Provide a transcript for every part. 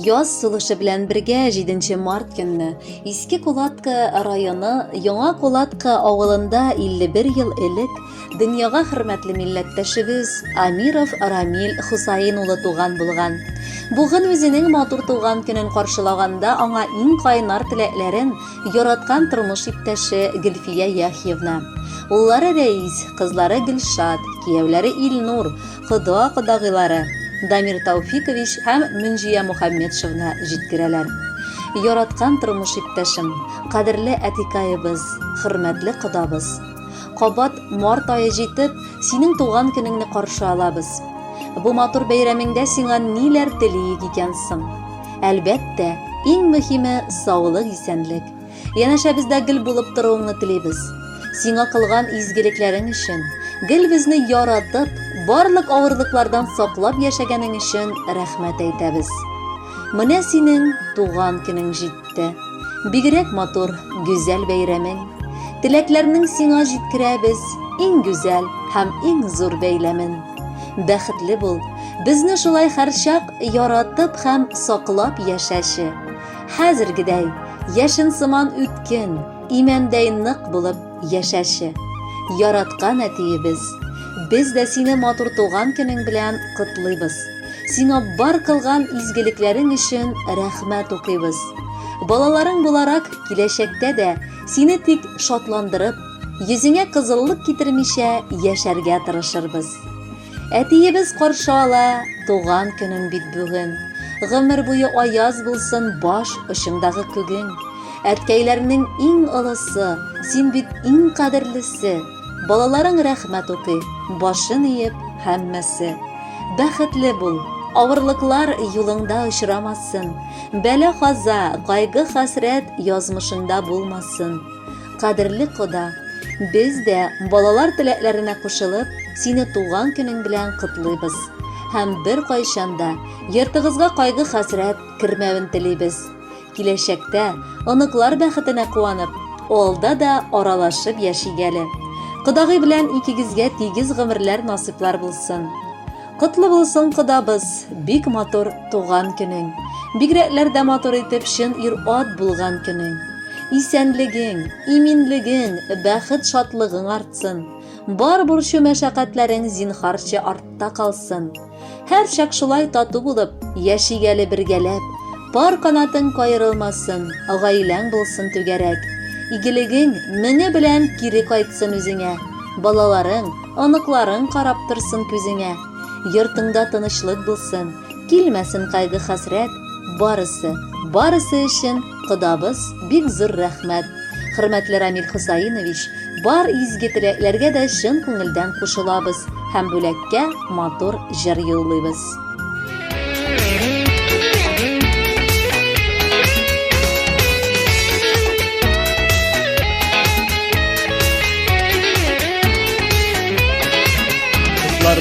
Яз сулышы белән бергә 7 март көнне Иске Кулатка районы Яңа Кулатка авылында 51 ел элек дөньяга хөрмәтле милләттәшебез Амиров Рамил Хусаин улы туган булган. Бүген үзенең матур туган көнен каршылаганда аңа иң кайнар теләкләрен яраткан тормыш иптәше Гөлфия Яхьевна, уллары Рәис, кызлары Гөлшат, кияүләре Илнур, кода-кодагыйлары Дамир Тауфикович һәм Мөнҗия Мухаммедшевна җиткерәләр. Яраткан тормыш иптәшем, кадерле әтикаебыз, хөрмәтле кодабыз. Кабат март ае җитеп, синең туган көнеңне каршы алабыз. Бу матур бәйрәмеңдә сиңа ниләр телиек икән соң? Әлбәттә, иң мөһиме саулык-исәнлек. Янәшәбездә гел булып торуыңны телибез. Сиңа кылган изгелекләрең өчен, гел безне яратып, барлык авырлыклардан саклап яшәгәнең өчен рәхмәт әйтәбез. Менә синең туган көнең җитте. Бигрәк матур, гүзәл бәйрәмең. Теләкләрнең сиңа җиткерәбез иң гүзәл һәм иң зур бәйләмен. Бәхетле бул, безне шулай һәрчак яратып һәм саклап яшәче. Хәзергедәй, яшен сыман үткен, имәндәй нык булып яшәче. Яраткан әтиебез, без дә сине матур туган көнең белән котлыйбыз. Сиңа бар кылган изгелекләрең өчен рәхмәт укыйбыз. Балаларың буларак, киләчәктә дә сине тик шатландырып, йөзеңә кызыллык китермичә яшәргә тырышырбыз. Әтиебез каршы ала туган көнең бит бүген. Гомер буе аяз булсын баш очыңдагы күгең. Әткәйләрнең иң олысы, син бит иң кадерлесе. Балаларың рәхмәт укый, башын иеп һәммәсе. Бәхетле бул, авырлыклар юлыңда очрамасын. Бәла-каза, кайгы-хәсрәт язмышыңда булмасын. Кадерле кода, без дә, балалар теләкләренә кушылып, сине туган көнең белән котлыйбыз. Һәм беркайчан да йортыгызга кайгы-хәсрәт кермәвен телибез. Киләчәктә, оныклар бәхетенә куанып, алда да аралашып яшик әле. Кодагый белән икегезгә тигез гомерләр насыйплар булсын. Котлы булсын, кодабыз, бик матур туган көнең. Бигрәкләр дә матур итеп чын ир-ат булган көнең. Исәнлегең, иминлегең, бәхет-шатлыгың артсын. Бар борчу-мәшәкатьләрең зинһарчы артта калсын. Һәрчак шулай тату булып, яшик әле бергәләп. Пар канатың каерылмасын, гаиләң булсын түгәрәк. Игелегең меңе белән кире кайтсын үзеңә. Балаларың, Оныкларың карап торсын күзеңә. Йортыңда тынычлык булсын, килмәсен кайгы-хәсрәт. Барысы, барысы өчен кодабыз бик зур рәхмәт. Хөрмәтле Рамил Хусаинович, бар изге теләкләргә дә чын күңелдән кушылабыз һәм бүләккә матур җыр юллыйбыз.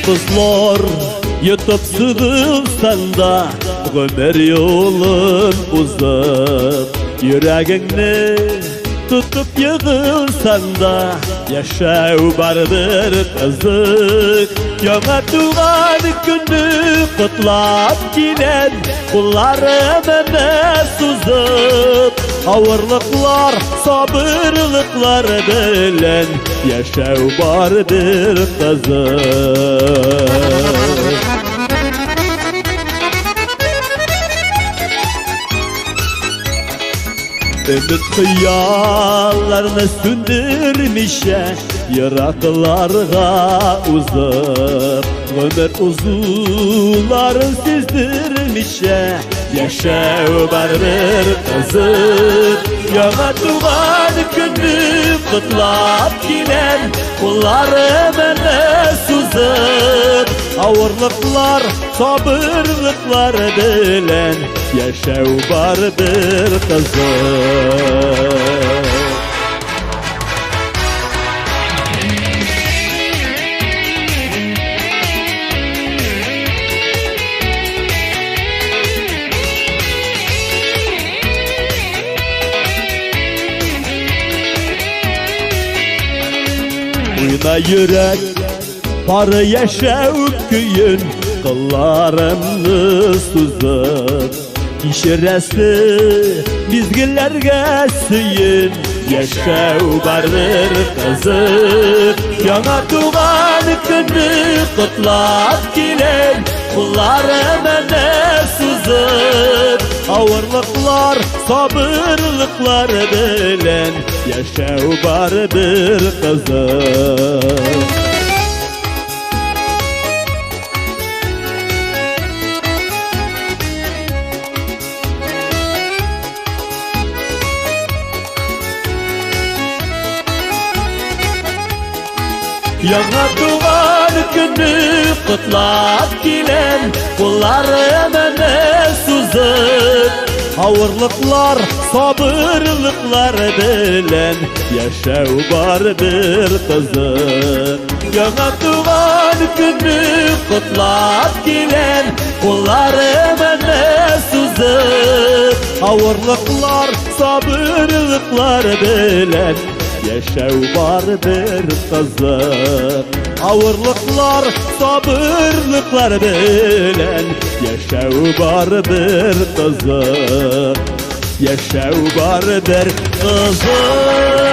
Бозлар йотып сызылсаң да, гомер юлын узып, йөрәгеңне тотып егылсаң да, яшәү барыбер кызык. Яңа туган көнне котлап киләм, кулларымны сузып, авырлыклар, сабырлыклар белән яшәү барыбер кызык. Өмет хыялларны сүндермичә, еракларга узып, гомер узуларын сиздермичә, яшәү барыбер кызык. Яңа туган көнне котлап киләм, кулларымны сузып, авырлыклар, сабырлыклар белән яшәү барыбер кызык. Уйна йөрәк, Бары яшәү көен кылларымны сузып. Кичерәсе мизгелләргә сөен, яшәү бардыр кызык. Яңа туган көнне котлап киләм, кулларым әнә сузып. Авырлыклар, сабырлыклар белән яшәү барыбер кызык. Яңа туган көнне котлап киләм, кулларым әнә сузып. Авырлыклар, сабырлыклар белән яшәү барыбер кызык. Яңа туган көнне котлап киләм, кулларым әнә сузып. Авырлыклар, сабырлыклар белән яшәү барыбер кызык. Авырлыклар, сабырлыклар белән яшәү барыбер кызык. Яшәү барыбер кызык.